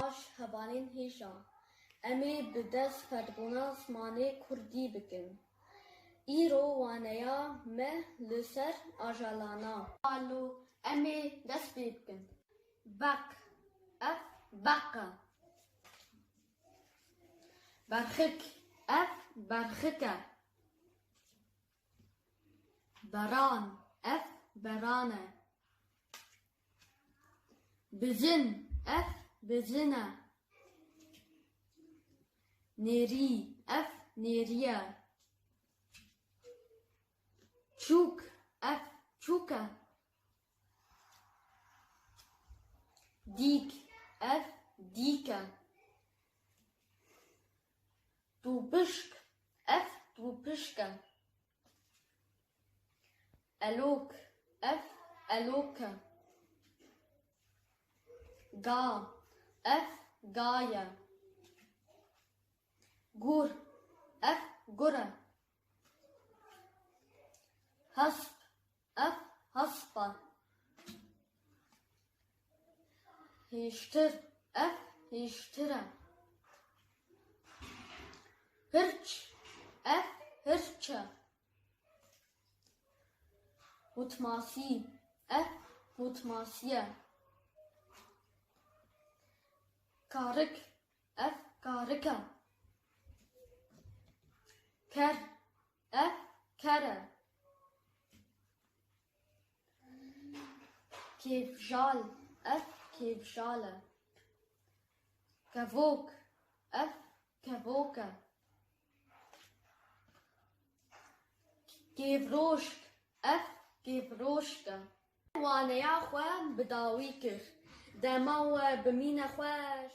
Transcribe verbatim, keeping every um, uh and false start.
Baş hevalên hêja, em ê bi dest fedbûna zimanê kurdî bikin. Îro waneya me li ser ajalana. Alo, em ê dest pê bikin. Beq, ev beq e. Berxik, ev berxik e. Beran, ev beran e. Bizin, ev bizin e. Nêrî, ev nêrî ye. Çûk, ev çûk e. Dîk, ev dîk e. Dûpişk, ev dûpişk e. Elok, ev elok e. Ga, ev ga ye. Gur, ev gur e. Hesp, ev hesp e. Hêştir, ev hêştir e. Hirç, ev hirç e. Hûtmasî, ev hûtmasî ye. Karik, ev karik e. Ker, ev ker e. Kêfjal, ev kêfjal e. Kevok, ev kevok e. Kêfroşk, ev kêfroşk e. Waneya xwe bi dawî kir. Dema we bimîne xweş.